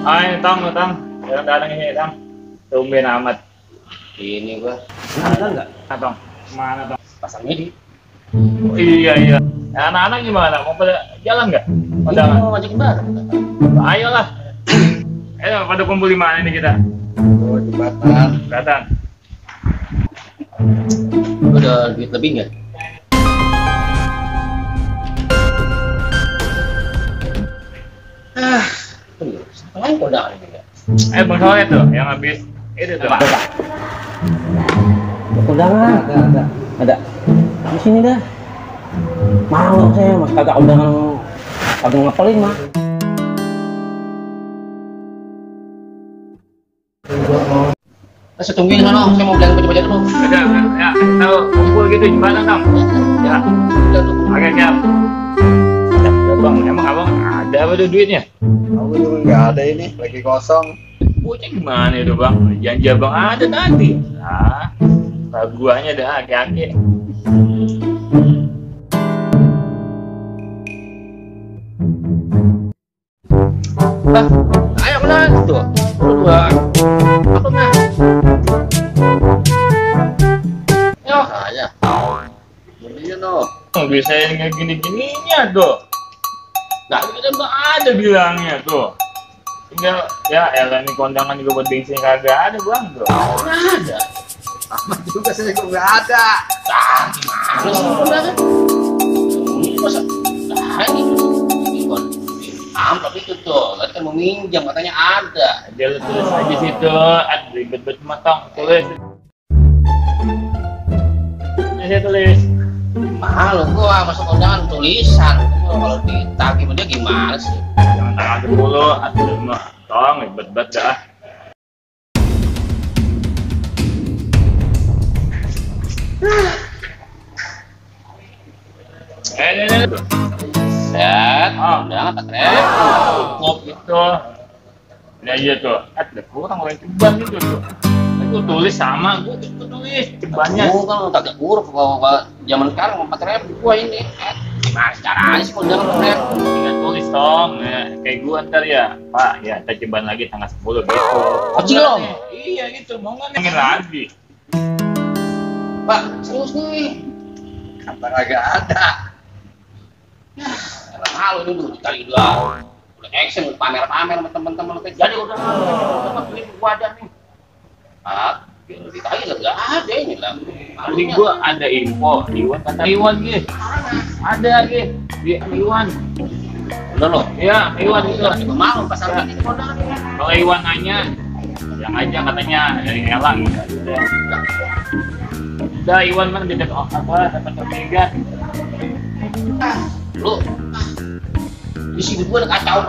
Ay, Tang, datang ini, Tang. Tumben amat. Ini gua. Ada nggak? Tang, mana Tang? Pasang ini. Oh, iya. Nah, anak-anak gimana? Mau pada jalan nggak? Kondangan. Mau ngajakin bareng. Ayolah. Ayo, pada kumpul di mana ini kita? Oh, jembatan. Datang. Udah duit lebih nggak? Lain kondangan ini nggak? Bang Soleh tuh, yang habis itu tuh. Kondangan ada di sini dah. Mau saya mas kagak undangan, kagak ngapelin mah. Saya tungguin sana, saya mau belanja baju-baju dulu. Udah, ya, tahu kumpul gitu gimana Tang? Ya, agak siap. Ya Bang, emang abang ada apa tuh duitnya? Aku juga nggak ada ini, lagi kosong. Bocah gimana itu Bang? Janji abang ada tadi. Nah, guanya dah aki-aki. Bah, ayo menang tuh. Berdua. Apa mah? Yo, aja. Berdua no. Bisa yang kayak gini-gininya tuh. Nah, kita nggak ada bilangnya tuh. Tinggal ya elah ini kondangan juga buat bensin kagak ada Bang tuh. Nggak ada. Amat juga saya juga nggak ada. Terus kondangan. Ini masa? Nah, ini amplop itu tuh, tadi kan mau minjam katanya ada. Dia lu tulis aja situ, ribet-ribet matang, tulis. Ini saya tulis. Mahal gua masuk kondangan tulisan. Kalau ditagih dia gimana sih? Jangan tangan dulu, aduh mah, tolong ribet-ribet dah. Ini. Set, kondangan tak keren. Cukup gitu. Ini aja tuh, ada kurang orang ceban gitu tuh. Aku tulis sama, gua tulis cebannya. Gua kan kagak huruf kalau zaman sekarang 4.000 gua ini. Gimana caranya sih kondangan 4.000? Tinggal tulis dong, nah, kayak gua ntar ya, Pak, ya kita ceban lagi tanggal 10 gitu. Kecil dong? Iya gitu, mau nggak nih lagi? Pak, serius nih. Kata nggak ada. Malu ini udah kali udah action pamer-pamer sama teman-teman jadi udah beli wadah nih. Biar ditagih nggak ada ini lah. Tadi gua ada info, Iwan kata Iwan gitu. Ada gitu, di Iwan. Udah loh. Iya, Iwan itu. Juga malu pasar ini kondangan. Kalau Iwan nanya, yang aja katanya dari Ella gitu. Udah Iwan kan di dekat apa, dekat Mega. Lu di sini gua udah kacau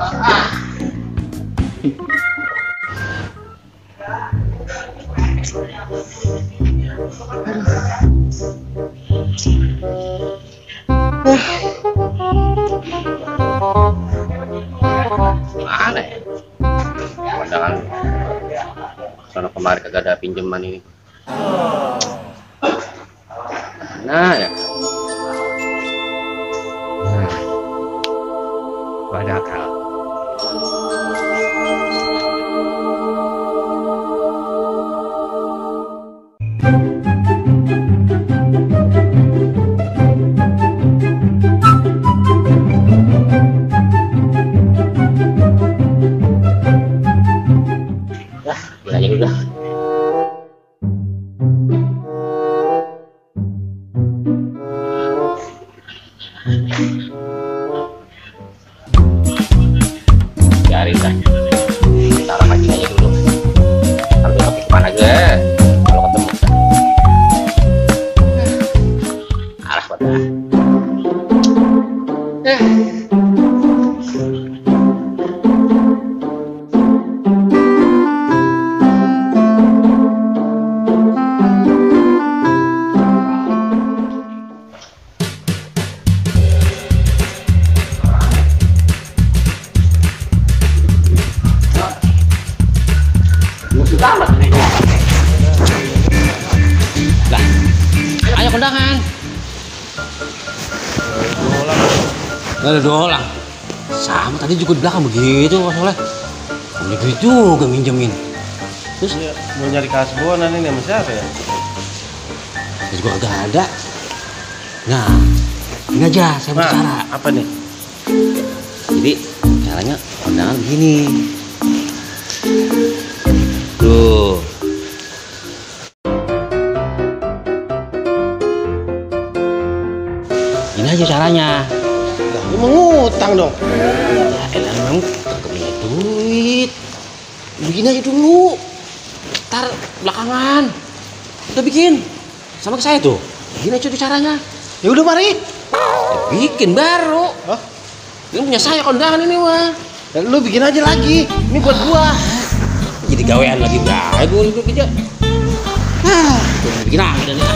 mana ya kondangan sono kemarin kagak ada pinjaman ini nah ya ada akal. Bilangnya udah. Cari lah. Taruh mancing aja dulu. Harus tapi kemana aja? Kalau ketemu. Arah pada. Amat nih. Lah, ayo kondangan. Ada 2 orang. Sama tadi juga di belakang begitu Mas Soleh. Udah gitu juga minjemin. Terus Mau nyari kasbon ini sama siapa ya? saya juga agak ada. Nah, ini aja saya mau bicara. Apa nih? Jadi caranya kondangan begini. Tuh. Ini aja caranya. Lu mau ngutang dong. Ya elah memang kagak punya duit. Begini aja dulu. Ntar belakangan. Udah bikin. Sama ke saya tuh. Gini aja tuh caranya. Ya udah mari. Ya, bikin baru. Hah? Ini punya saya kondangan ini mah. Ya, lu bikin aja lagi. Ini buat gua. Jadi gawean lagi gue lu kerja. Bikin apa dan ya.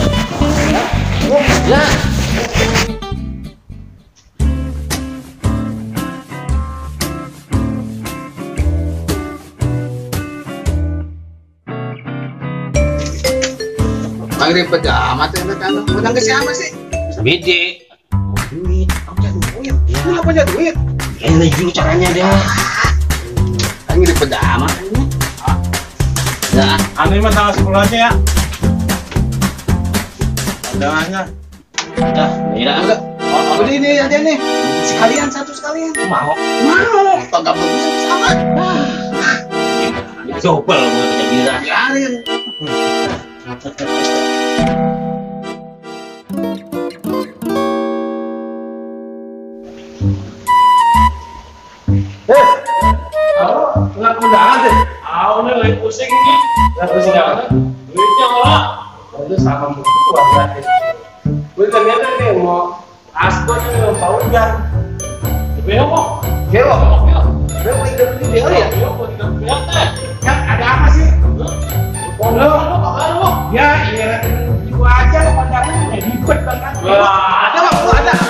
Bang ribet amat ya kan. Undang ke siapa sih? Bede. Duit. Kamu punya duit. Lu nggak punya duit. Ini dulu caranya deh. Kan ribet amat ini. Ya, Ane mah tanggal 10 aja ya. Undangannya. udah, ya. Udah. Udah ini aja nih. Sekalian satu sekalian. Mau. Mau. Kagak bagus amat. Coba lo mau kerja bilang. Biarin. Enggak undangan deh. Nih lagi pusing nih. Enggak pusing apa? Duitnya olah. Itu sama gua berarti. Gue ternyata nih mau asbon nih mau paujan. Beo kok. Gelo. Gue mau ikut di dia ya. Beo kok tidak kelihatan. Ya ada apa sih? Oh, lu apa lu? Ya iya. Gua aja kondangan ribet banget. Wah, Ada lah, gua ada.